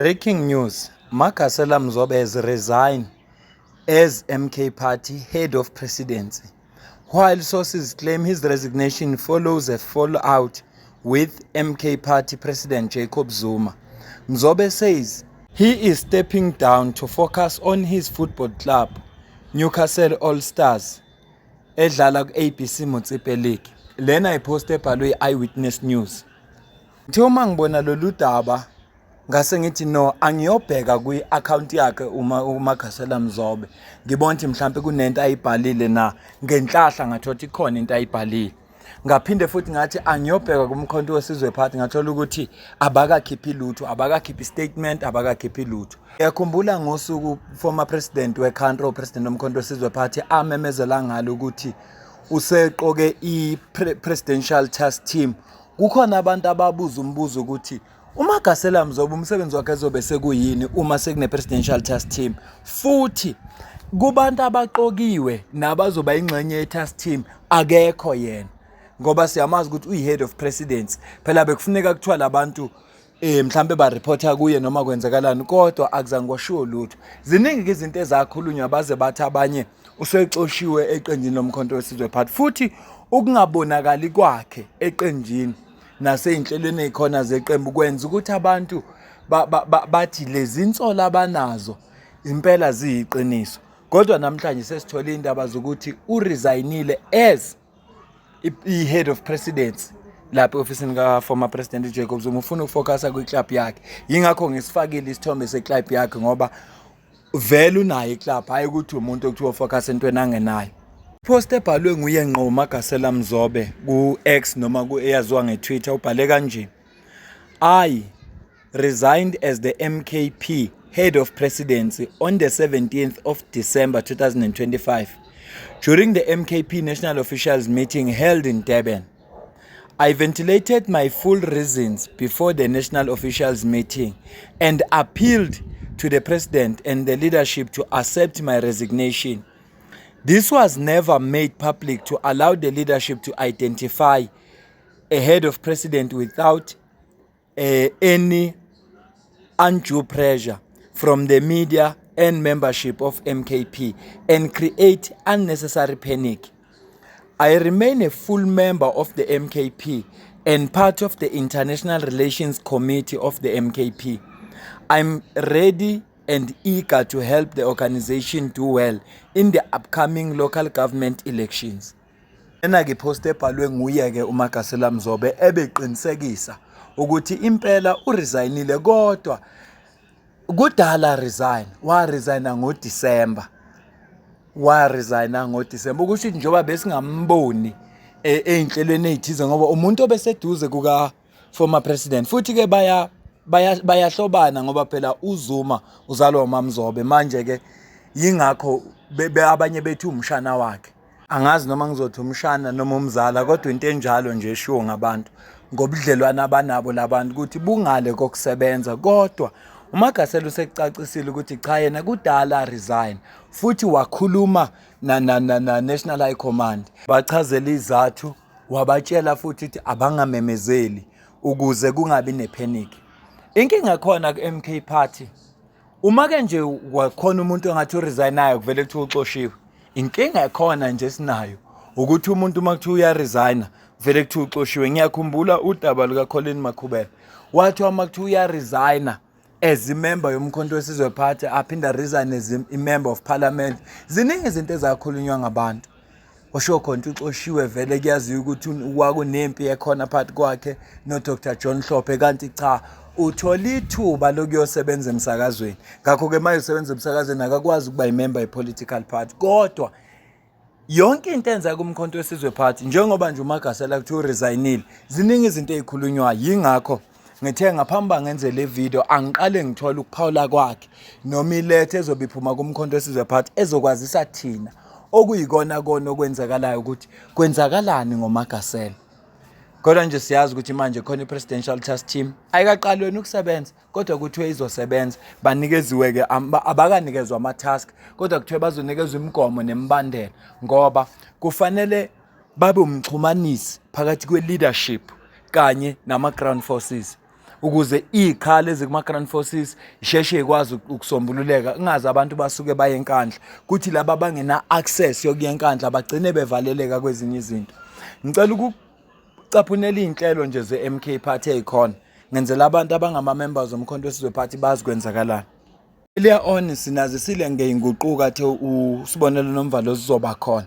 Breaking news: Magasela Mzobe has resigned as MK Party head of presidency. While sources claim his resignation follows a fallout with MK Party President Jacob Zuma, Mzobe says he is stepping down to focus on his football club, Newcastle All Stars, edlala ku-ABC Motsepe League. Lena ipost ebhalwe i-Eyewitness News. Ngithe uma ngibona lolu daba, ngase ngithi no, angiyobheka kwi-akhawunti yakhe uma uMagasela Mzobe, ngibona ukuthi mhlampe kunento ayibhalile na. Ngenhlahla ngathola ukuthi ikhona into ayibhalile. Ngaphinde futhi ngathi angiyobheka kuMkhonto weSizwe Party, ngathola ukuthi abakakhiphi lutho, abakakhiphi statement, abakakhiphi lutho. Ngiyakhumbula ngosuku former president we-country, upresident woMkhonto weSizwe Party, amemezela ngalo ukuthi useqoke i-presidential task team, kukhona abantu ababuza umbuzo ukuthi uMagasela Mzobe umsebenzi wakhe ezobe sekuyini uma sekune-presidential task team, futhi kubantu abaqokiwe nabazoba ingxenye ye-task team akekho yena, ngoba siyamazi ukuthi uyi-head of presidency. Phela bekufuneka kuthiwa labantu mhlambe ba-reporta kuye noma kwenzakalani, kodwa akuzange kwashiwo lutho. Ziningi izinto ezakhulunywa, baze bathi abanye usexoshiwe eqenjini loMkhonto weSizwe Party. Futhi ukungabonakali kwakhe eqenjini nasey'nhlelweni ey'khona zeqembu kwenza ukuthi abantu bathi lezi nsolo abanazo impela ziyiqiniso. Kodwa namhlanje sesithole iy'ndaba zokuthi uresignile as i-head of presidency lapha e-ofisini ka-former president Jacob Zuma. Ufuna ukufocusa kwi-club yakhe, yingakho ngisifakile isithombe se-club yakhe, ngoba vele unayo iclub, hhayi ukuthi umuntu okuthiwa ufocus entweni angenayo. Post ebhalwe nguye ngqo Magasela Mzobe ku-X noma ku-eyaziwa nge-Twitter, ubhale kanje: "I resigned as the MKP head of presidency on the 17th of December 2025 during the MKP national officials meeting held in Durban. I ventilated my full reasons before the national officials meeting and appealed to the president and the leadership to accept my resignation. This was never made public to allow the leadership to identify a head of president without any undue pressure from the media and membership of MKP and create unnecessary panic. I remain a full member of the MKP and part of the International Relations Committee of the MKP. I'm ready and eager to help the organization do well in the upcoming local government elections." Lena-ke ipost ebhalwe nguye-ke uMagasela Mzobe, ebeqinisekisa ukuthi impela uresignile, kodwa kudala resign, waresigna ngoDisemba, waresigna ngoDisemba. Ukusho ukuthi njengoba besingamboni ey'nhlelweni ey'thize, ngoba umuntu obeseduze kuka former president, futhi-ke baya bayahlobana, ngoba phela uZuma uzalwa uMamzobe. Manje-ke yingakho abanye bethi umshana wakhe. Angazi noma ngizothi umshana noma umzala, kodwa into enjalo nje eshiwo ngabantu ngobudlelwane abanabo labantu ukuthi bungale kokusebenza. Kodwa uMagasela usekucacisile ukuthi cha, yena kudala resign, futhi wakhuluma na National High Command, bachazela izathu, wabatshela futhi ukuthi abangamemezeli ukuze kungabi nepanic. Inkinga khona ku-MK Party, uma ke nje kwakhona umuntu ongathi uresignayo, kuvele kuthiwa uxoshiwe. Inkinga ekhona nje esinayo ukuthi umuntu uma kuthiwa uyaresigna, vele kuthiwa uxoshiwe. Ngiyakhumbula udaba luka Colin Makhubela, wathi uma kuthiwa uyaresigna as imember yoMkhonto weSizwe Party, aphinda resign as i-member of parliament. Ziningi izinto ezakhulunywa ngabantu, washo khona ukuthi uxoshiwe. Vele kuyaziwa ukuthi kwakunempi ekhona phakathi kwakhe no-Dr John Hlophe, kanti cha, uthola ithuba lokuyosebenza emsakazweni. Ngakho-ke uma usebenza emsakazweni, akakwazi ukuba yimember ye-political party. Kodwa yonke into enzeka kuMkhonto weSizwe Party, njengoba nje uMagasela kuthiwa uresignile, ziningi izinto ey'khulunywayo. Yingakho ngithe ngaphambi ngenze le video, angiqale ngithole ukuphawula kwakhe noma iletha ezobe iphuma kuMkhonto weSizwe Party ezokwazisa thina okuyikona kona okwenzakalayo, ukuthi kwenzakalani ngoMagasela. Kodwa nje siyazi ukuthi manje khona i-presidential task team, ayikaqali wena ukusebenza, kodwa kuthiwe izosebenza. Banikeziwe-ke, abakanikezwa ama-task, kodwa kuthiwe bazonikezwa imigomo nemibandela, ngoba kufanele babe umxhumanisi phakathi kwe-leadership kanye nama-ground forces. Ukuze iy'khala ezikuma-ground forces isheshe ikwazi ukusombululeka, kungaze abantu basuke baye eNkandla, kuthi laba abangena-access yokuya eNkandla bagcine bevaleleka kwezinye izinto. Ngicela ukucaphunela iy'nhlelo nje ze-MK Party ey'khona, ngenzela abantu abangama-members oMkhonto weSizwe Party bazi kwenzakalani. Earlier on sinazisile ngey'nguquko athe uSibonelo Nomvalo zizoba khona.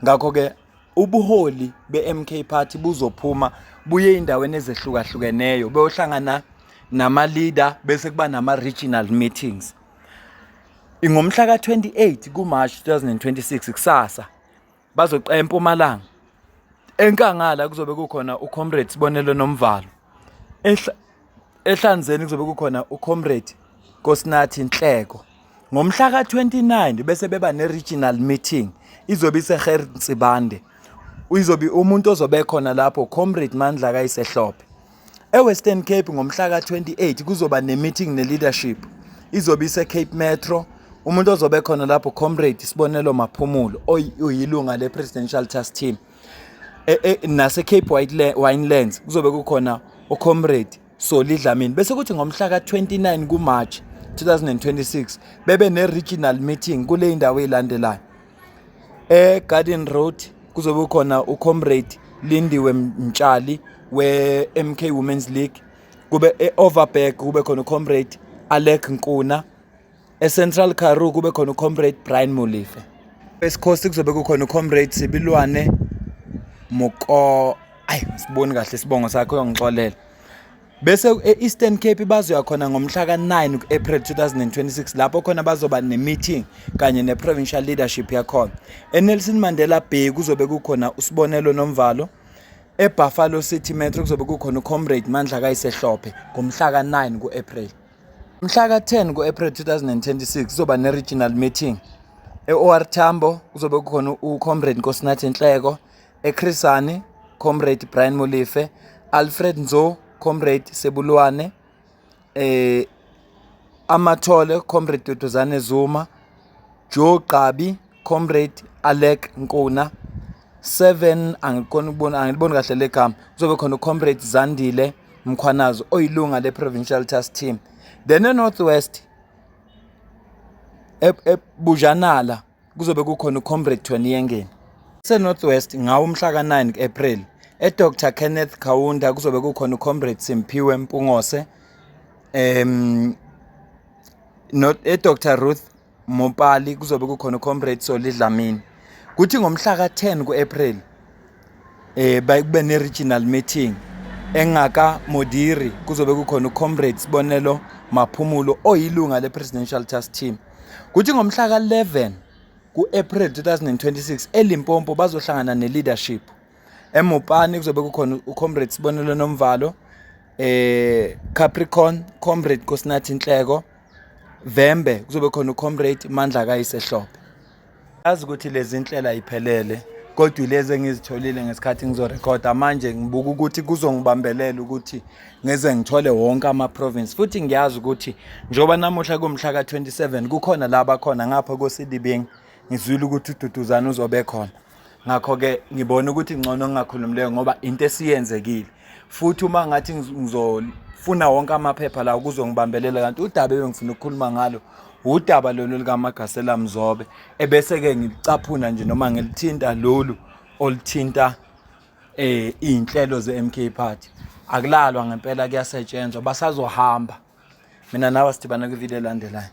Ngakho-ke ubuholi be-MK Party buzophuma buye ey'ndaweni ezehlukahlukeneyo beyohlangana nama-leader bese kuba nama-regional meetings. Ngomhla ka-28 kuMarch 2026, kusasa, bazoqala eMpumalanga. Enkangala kuzobe kukhona uComrade Sibonelo Nomvalo. Ehlanzeni kuzobe kukhona uComrade Nkosinathi Nhleko. Ngomhla ka-29 bese beba ne-regional meeting, izobe ise-Gert Nsibande. Izobe umuntu ozobe khona lapho Comrade Mandla kaYise Hlophe. E-Western Cape ngomhla ka-28 kuzoba ne-meeting ne-leadership, izobe ise-Cape Metro. Umuntu ozobe khona lapho Comrade Sibonelo Maphumulo, oyilunga le-Presidential Task Team. Nase-Cape Winelands kuzobe kukhona uComrade Soli Dlamini. Bese kuthi ngomhla ka-29 kuMarch 2026 bebe ne-regional meeting kule indawo ezilandelayo. E-Garden Road kuzobe kukhona uComrade Lindiwe Mtshali we-MK Women's League, kube e-Overberg kube khona uComrade Alec Nkuna, e-Central Karoo kube khona uComrade Brian Molefe. Esikhosi kuzobe kukhona uComrade Sibilwane Moko, ayi siboni kahle isibongo sakhe, uyongixolela. Bese e-Eastern Cape bazoya khona ngomhla ka-9 ku-April 2026, lapho khona bazoba ne-meeting kanye ne-provincial leadership yakhona. ENelson Mandela Bay kuzobe kukhona uSibonelo Nomvalo. EBuffalo City Metro kuzobe kukhona uComrade Mandla kaYise Hlophe ngomhla ka-9 ku-April. Mhla ka-10 ku-April 2026 kuzoba ne-regional meeting. E-OR Tambo kuzobe kukhona uComrade Nkosinathi Nhleko, eChris Hani Comrade Brian Molefe, Alfred Nzo Comrade Sebulwane, Amathole Comrade Duduzane Zuma, Joe Gqabi Comrade Alec Nkuna, 7 angikhona ukubona, angiliboni kahle legama, kuzobe khona uComrade Zandile Mkhwanazi oyilunga le-Provincial Task Team. Then eNorth West, eBujanala, kuzobe kukhona uComrade Tony Yengeni. Se-North West ngawo umhla ka-9 ku-April, e-Dr Kenneth Kaunda kuzobe kukhona uComrade Simphiwe Mpungose, e-Dr Ruth Mopali kuzobe kukhona uComrade Soli Dlamini. Kuthi ngomhla ka-10 ku-April kube ne-regional meeting engaka Modiri, kuzobe kukhona uComrade Sibonelo Maphumulo oyilunga le-Presidential Task Team. Kuthi ngomhla ka-11 ku-April 2026 eLimpopo bazohlangana ne-leadership. EMopani kuzobe kukhona uComrade Sibonelo Nomvalo, Capricorn Comrade Nkosinathi Nhleko, Vhembe kuzobe khona uComrade Mandla kaYise Hlophe. Yazi ukuthi lezi inhlelo ayiphelele, kodwa ilezi engizitholile ngesikhathi ngizorekhoda manje, ngibuka ukuthi kuzongibambelela ukuthi ngeze ngithole wonke ama-province. Futhi ngiyazi ukuthi njengoba namuhla kumhla ka-27 kukhona la bakhona ngapha koSidibeng, ngizwile ukuthi uDuduzane uzobe khona. Ngakho-ke ngibona ukuthi ngcono ngingakhulumi leyo ngoba into esiyenzekile, futhi uma ngathi ngizofuna wonke amaphepha la kuzongibambelela, kanti udaba ebengifuna ukukhuluma ngalo udaba lolu likaMagasela Mzobe, ebese-ke ngilicaphuna nje noma ngilithinta lolu oluthinta iy'nhlelo ze-MK Party. Akulalwa ngempela, kuyasetshenzwa, basazohamba. Mina nawe sidibana kwividiyo elandelayo.